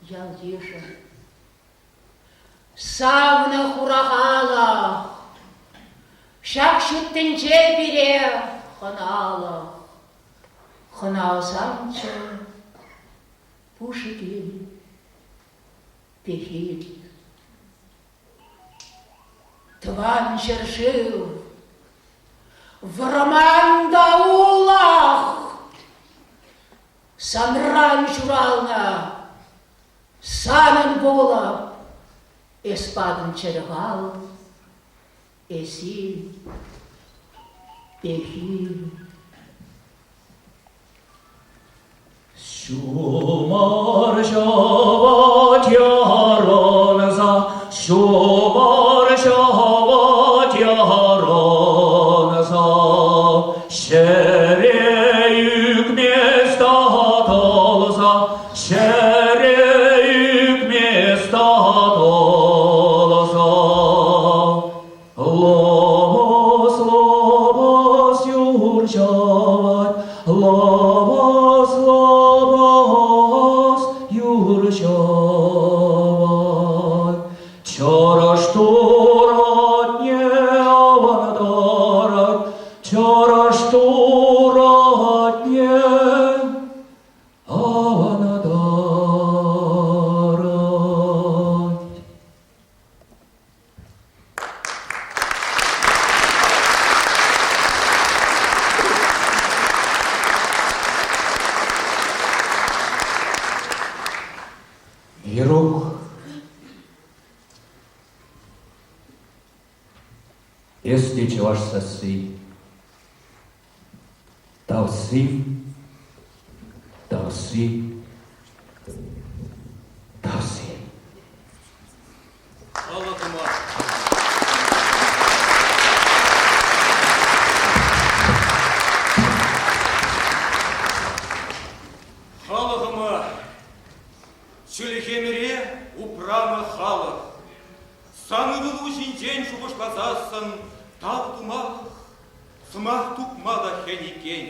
ял-йышӑм. Савнӑ хура халӑх, ҫак ҫут тӗнче пире хӑналӑх. Хӑна ӑсанчӗ пушӑ кил, пехил. Тӑван ҫӗршыв вӑрман та улах, санран ҫуралнӑ санӑн пулӑп, эс патӑн чӗрӗ хал, эсир пехил. Ҫумӑр ҫӑвать ярӑнса, ҫумӑр ҫӑвать ярӑнса, ҫӗре ӳкмест татӑлса, ҫӗре ӳкмест татӑлса. Лӑпӑс, лӑпӑс юр ҫӑвать, лӑпӑс, лӑпӑс юр ҫӑвать. Чӑрӑш туратне авӑнтарать, чӑрӑш туратне авӑнтарать. Верук, эс те чӑваш сасси. Тавси, тавси, тавси. Халӑхӑма Халӑхӑма чӗлхемӗре упранӑ халӑх. Сан ывӑлу ҫинчен шухӑшласассӑн тав тумалӑх Сӑмах тупма та хӗн иккен.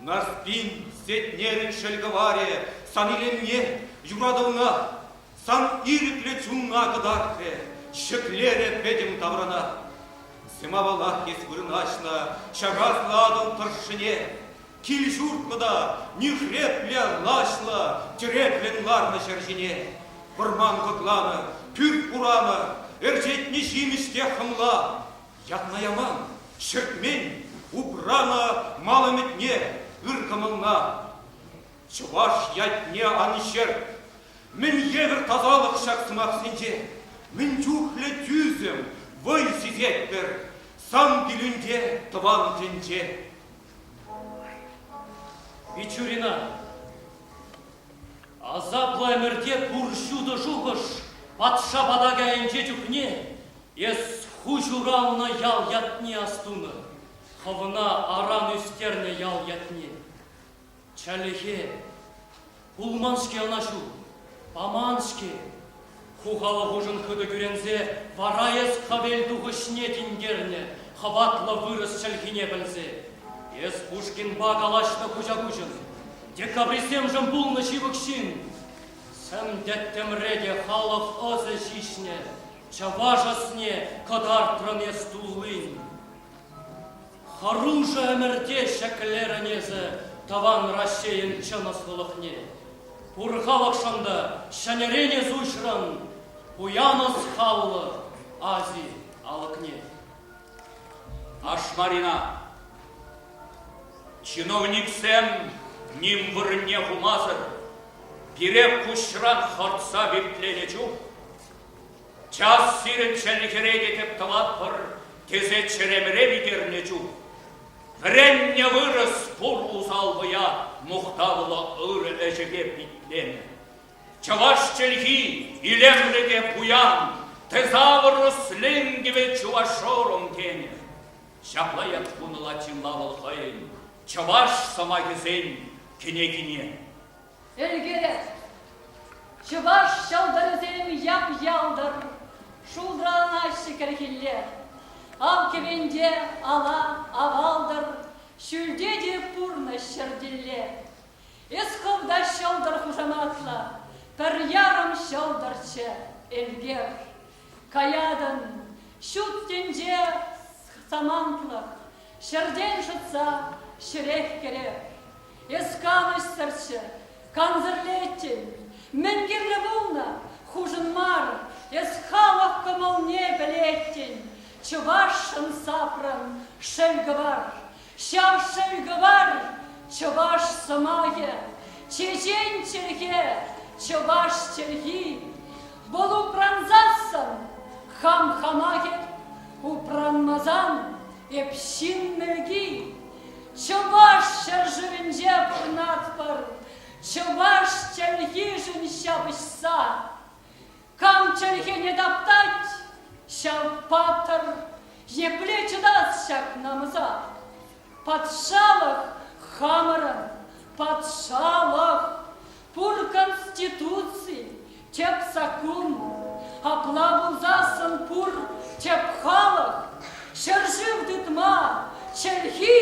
Нарспин, Сетнерӗн шӗл-кӑварӗ сан илемне, юратӑвна, сан ирӗклӗ чунна кӑтартрӗ, ҫӗклерӗ пӗтӗм таврана. Сӗм-авалах эс вырнаҫнӑ ҫараслӑ Атӑл тӑршшӗне, кил-ҫуртлӑ та нӳхреплӗ, лаҫлӑ, тӗреклӗн ларнӑ ҫӗр ҫине. Вӑрман кӑкланӑ, пӳрт пуранӑ, ӗрчетнӗ ҫимӗҫ те хӑмла. Ятна яман, ҫӗртмен, упранӑ мал ӗмӗтне, ыр кӑмӑлна. Чӑваш ятне ан ҫӗрт. Мӗн евӗр тасалӑх ҫак сӑмахсенче, мӗн чухлӗ тӳсӗм, вӑй сисетпӗр сан килӳнте тӑван тӗнче. Бичурина Асаплӑ ӗмӗрте пур ҫутӑ шухӑш патша патакӗ айӗнче чухне эс ху ҫуралнӑ ял ятне астунӑ, хӑвна аран ӳстернӗ ял ятне. Чӗлхе пулман-ҫке ӑна ҫул, паман-ҫке. Ху халӑхушӑн хытӑ кӳренсе вара эс хӗвел тухӑҫне тинкернӗ хӑватлӑ вырӑс чӗлхине пӗлсе. Эс Пушкинпа калаҫнӑ куҫа-куҫӑн. Декабристсемшӗн пулнӑ ҫывӑх ҫын. Сӗм тӗттӗмре те халӑх ӑсӗ ҫиҫнӗ, чӑваш ӑсне кӑтартрӑн эс туллин. Хӑрушӑ ӗмӗрте ҫӗклерӗн эсӗ тӑван Раҫҫейӗн чӑн ӑслӑлӑхне. Пур халӑхшӑн та ҫӗнӗрен эс уҫрӑн пуян ӑс-халлӑ Ази алӑкне. Ашмарина. Чиновниксем ним вырӑнне хумасӑр пире куҫран хӑртса виртленӗ чух час сирӗн чӗлхӗре те тӗп тӑватпӑр тесе чӗремӗре витернӗ чух вӗреннӗ вырӑс пур усал вӑя мухтавлӑ ырӑ ӗҫӗпе питленӗ. Чӑваш чӗлхи илемлӗ те пуян, тесаврус лингве чувашорум тенӗ. Ҫапла ят хунӑ латинла вӑл хӑйӗн чӑваш сӑмахӗсен кӗнекине. Ӗлкӗрет. Чӑваш ҫӑлтӑрӗсем яп-ялтӑр, шултӑраланаҫҫӗ кӗрхилле. Ав кӗвенте ала авалтӑр, ҫӳлте те пурнӑҫ ҫӗртелле. Эс хӑв та ҫӑлтӑр хушаматлӑ. Пӗр ярӑм ҫӑлтӑрччӗ Элкер. Каятӑн, ҫут тӗнче самантлӑх, ҫӗртен шӑтса ҫӗрех кӗрер. Эс канӑҫсӑрччӗ, кансӗрлеттӗн. Мӗн кирлӗ пулнӑ, хушӑн мар, эс халӑх кӑмӑлне пӗлеттӗн. Чӑвашшӑн сапрӑн шӗл-кӑвар. Ҫав шӗл-кӑвар чӑваш сӑмахӗ, чечен чӗлхе, чӑваш чӗлхи. Вӑл упрансассӑн хам хамах эп, упранмасан эп ҫын мӗлки. Чӑваш ҫӗршывӗнче пурӑнатпӑр, чӑваш чӗлхишӗн ҫапӑҫса. Кам чӗлхене таптать, ҫав паттӑр епле чӑтас ҫак намӑса? Патшалӑх хамӑрӑн, патшалӑх! Пур конституци, тӗп саккун. Апла пулсассӑн пур тӗп халӑх ҫӗршыв тытма чӗлхи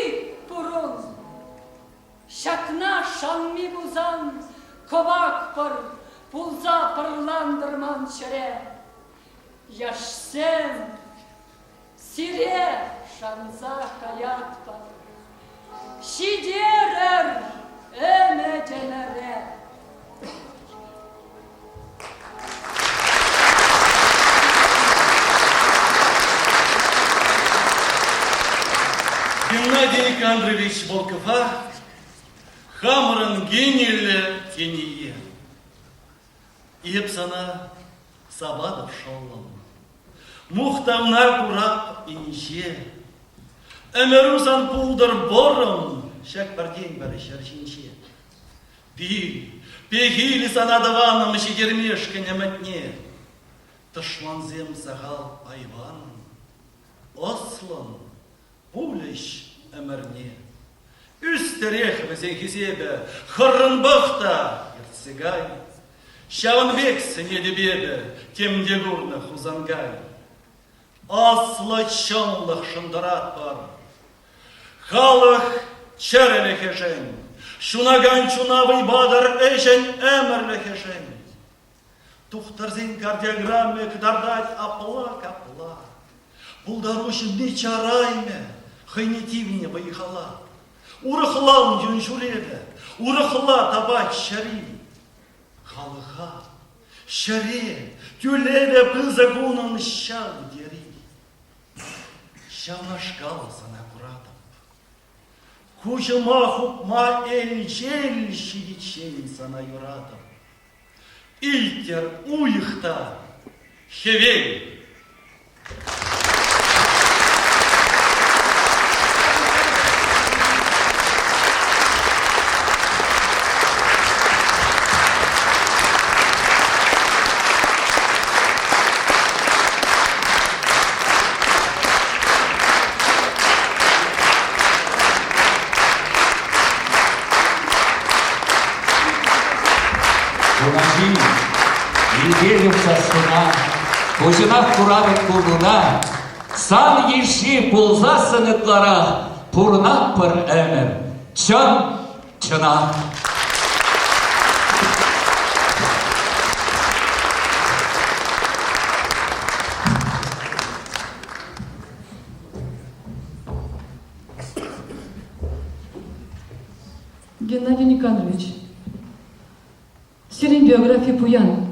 пур ун. Ҫакна шанми пулсан кӑвак пӑр пулса пӑрлантӑр ман чӗре. Яшсем, сире шанса каятпӑр. Ҫитерӗр ӗмӗтӗмӗре. Геннадий Никандрович Волкова хамӑрӑн гениллӗ тение. Эп сана саватӑп шӑллӑм. Мухтавна курап инҫе. Ӗмӗру сан пултӑр вӑрӑм ҫак пӗртен-пӗр ҫӗр ҫинче. Пил, пехил сана тӑванӑм ҫитермешкӗн ӗмӗтне. Тӑшмансем сахал айван, ӑслӑн пулӗҫ ӗмӗрне. Ӳстӗрех вӗсен хисепӗ, хӑррӑн пӑх та ертсе кай. Ҫавӑн пек сӗнетӗп эпӗ, тем те курнӑ Хусанкай. Аслӑ чӑнлӑхшӑн тӑратпӑр. Халӑх чӗрӗлӗхӗшӗн, ҫунакан чуна вӑй патӑр ӗҫӗн ӗмӗрлӗхӗшӗн. Тухтӑрсен кардиограмми кӑтартать апла-капла. Пултару ҫынни чараймӗ хӑйне тивнӗ вӑй-хала. Урӑхла ун юн ҫӳревӗ, урӑхла тапать чӗри. Халӑха, ҫӗре, тӳлевӗ пысӑк унӑн ҫав тери. Ҫавнашкал сана куратӑп. Куҫӑма хупма элчел ҫитиччен сана юратӑп. Илтер уйӑх та хӗвел. Хунаҫи, илтетӗп сассуна, куҫӑнах куратӑп курнуна, сан йышши пулсассӑн ытларах пурӑнатпӑр ӗмӗр, чӑн чӑнах. Геннадий Никандрович, сирӗн биографи пуян.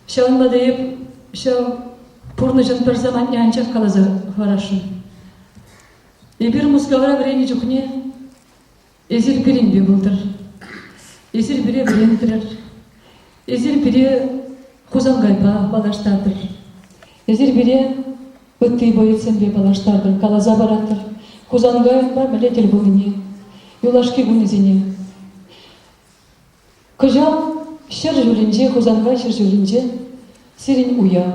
Ҫавӑнпа та эп ҫав пурнӑҫӑн пӗр самантне анчах каласа хӑварасшӑн. Эпир Мускавра вӗреннӗ чухне эсир пирӗнпе пултӑр. Эсир пире вӗрентрӗр. Эсир пире Хусанкайпа паллаштартӑр. Эсир пире ытти боецсемпе паллаштартӑр, каласа параттӑр. Хусанкайӑнпа мӗнле тӗл пулнине, юлашки кунӗсене. Кӑҫал ҫӗр ҫулӗнче, Хусанкай ҫӗршывӗнче сирӗн уяв.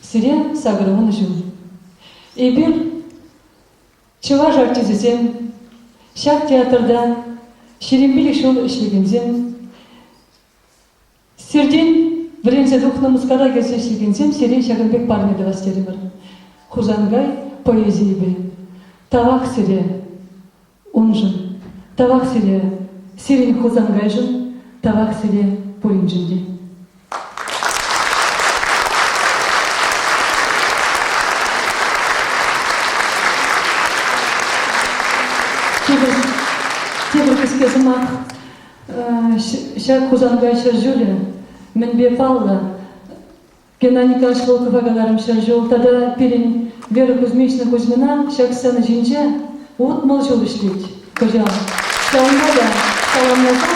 Сире 80 ҫул. Эпир чӑваш артисчӗсем, ҫак театрта 25 ҫул ӗҫлекенсем, Сиртен вӗренсе тухнӑ Мускава килсе ӗҫлекенсем сире ҫакӑн пек парне тӑвас терӗмӗр. Хусанкай поэзийӗпе. Тавах сире уншӑн. Тавах сире сирӗн Хусанкайшӑн. Тавах сире пуриншӗн те. Тепӗр кӗске сӑмах. Ҫак Хусанкай ҫӗршывӗ мӗнпе паллӑ? Геннадий Николаевич Волкова каларӑм ҫӗршыв тата пирӗн Вера Кузьминична Кузьмина ҫак сцена ҫинче 60 ҫул ӗҫлет кӑҫал. Ҫавӑнпа та саламласа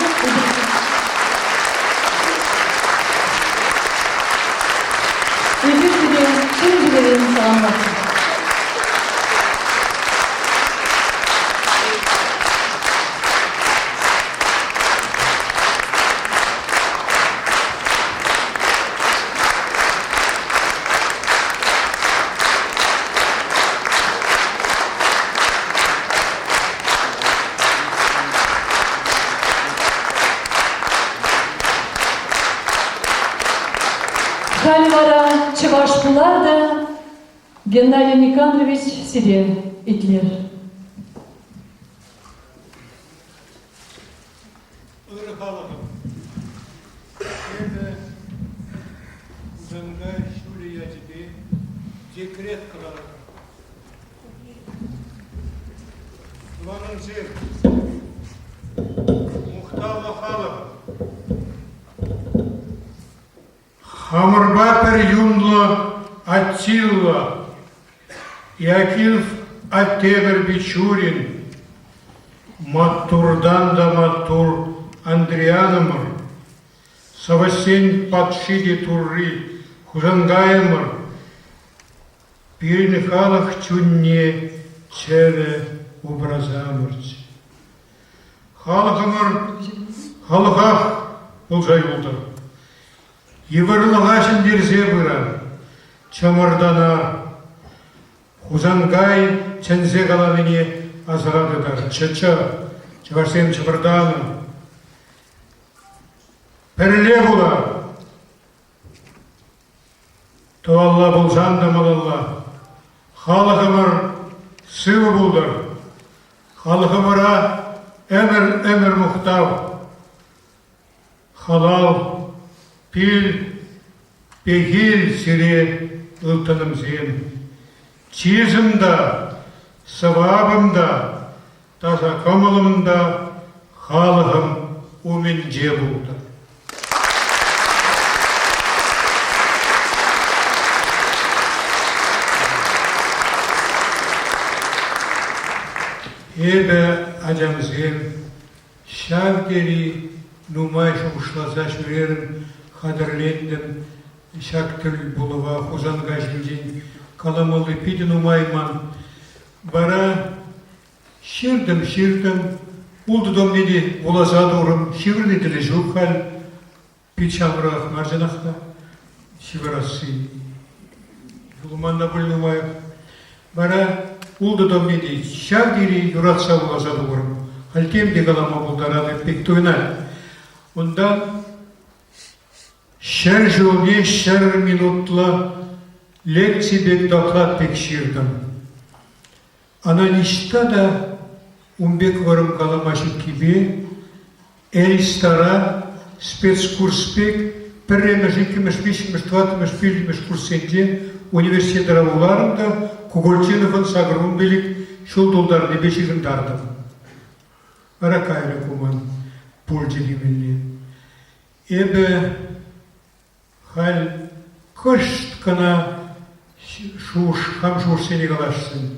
эпир сире чун-чӗререн саламлатпӑр. Халь вара чӑваш пулар та Геннадий Никандрович сире итлер. Ырӑ халӑхӑм, эпӗ Хусанкай ҫулӗ ячӗпе декрет кӑларатӑп. Тӑванӑмсем, мухтавлӑ халӑх! Хамӑрпа пӗр юнлӑ Аттила, Иакинф аттемӗр Бичурин, маттуртан та маттур Андрианӑмӑр, сӑвӑҫсен патши те турри Хусанкайӑмӑр, пирӗн халӑх чунне чӗрӗ упрасамӑрччӗ. Халӑхӑмӑр халӑхах пулса юлтӑр. Йывӑрлӑха ҫӗнтерсе пырар, чӑмӑртанар. Хусанкай чӗнсе каланине асра тытар. Чӑ-чӑ, чӑвашсем чӑмӑртанӑ. Пӗрле пулар. Тӑвалла пулсан та малалла. Халӑхӑмӑр сывӑ пултӑр. Халӑхӑмӑра ӗмӗр-ӗмӗр мухтав. Халал, пил, пехил сире ылтӑнӑмсем. Чысӑм та, сӑвапӑм та, таса кӑмӑлӑм та халӑхӑм умӗнче пултӑр. Эпӗ, ачамсем, ҫав тери нумай шухӑшласа ҫӳрерӗм, хатӗрлентӗм ҫак тӗлпулӑва Хусанкай ҫинчен каламалли питӗ нумай ман. Вара Ҫыртӑм, ҫыртӑм. Ултӑ томне те вуласа турӑм. Ҫывӑрни тӗлӗ ҫук халь. Пит ҫамрӑках мар чӑнах та. Ҫывӑрасси юлман та пуль нумаях. Вара ултӑ томне те ҫав тери юратса вуласа тухрӑм. Халь тем те калама пултаратӑп пек туйӑнать. Унтан 100 ҫулне 100 минутлӑ лекци пек доклад пек ҫыртӑм. Ӑна ниҫта та ун пек вӑрӑм калама ҫуккипе Эльстара спецкурс пек пӗрремӗш, иккӗмӗш, виҫҫӗмӗш, тӑваттӑмӗш, пиллӗмӗш курссенче университетра вуларӑм та Кугольчиновӑн 85 ҫул тултарнипе ҫыхӑнтартӑм. Вара кайрӗ ку ман пулчӗ темелле. Эпӗ Халь кӑшт кӑна шухӑш, хам шухӑшсене каласшӑн.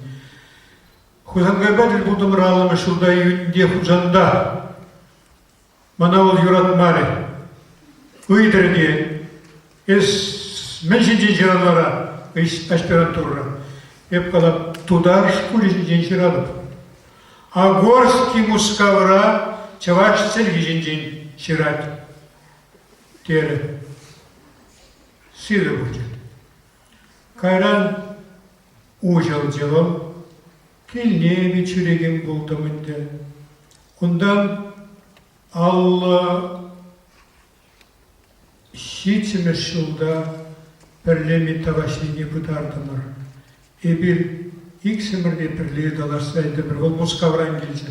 Хусанкайпа тӗл пултӑмӑр 50-мӗш ҫулта июньте Хусанта. Мана вӑл юратмарӗ. Ыйтрӗ те, эс мӗн ҫинчен ҫыран вара аспирантурӑра? Эп калап, тутар шкулӗ ҫинчен ҫыратӑп. Агорский Мускавра чӑваш чӗлхи ҫинчен ҫырать. Терӗ. Сивӗ пулчӗ. Кайран уҫӑлчӗ вӑл. Килне вит ҫӳрекен пултӑм ӗнтӗ. Унтан 57-мӗш ҫулта пӗрле Митта Ваҫлине пытартӑмӑр. Эпир иксӗмӗр те пӗрле ыталашса илтӗмӗр. Вӑл Мускавран килчӗ.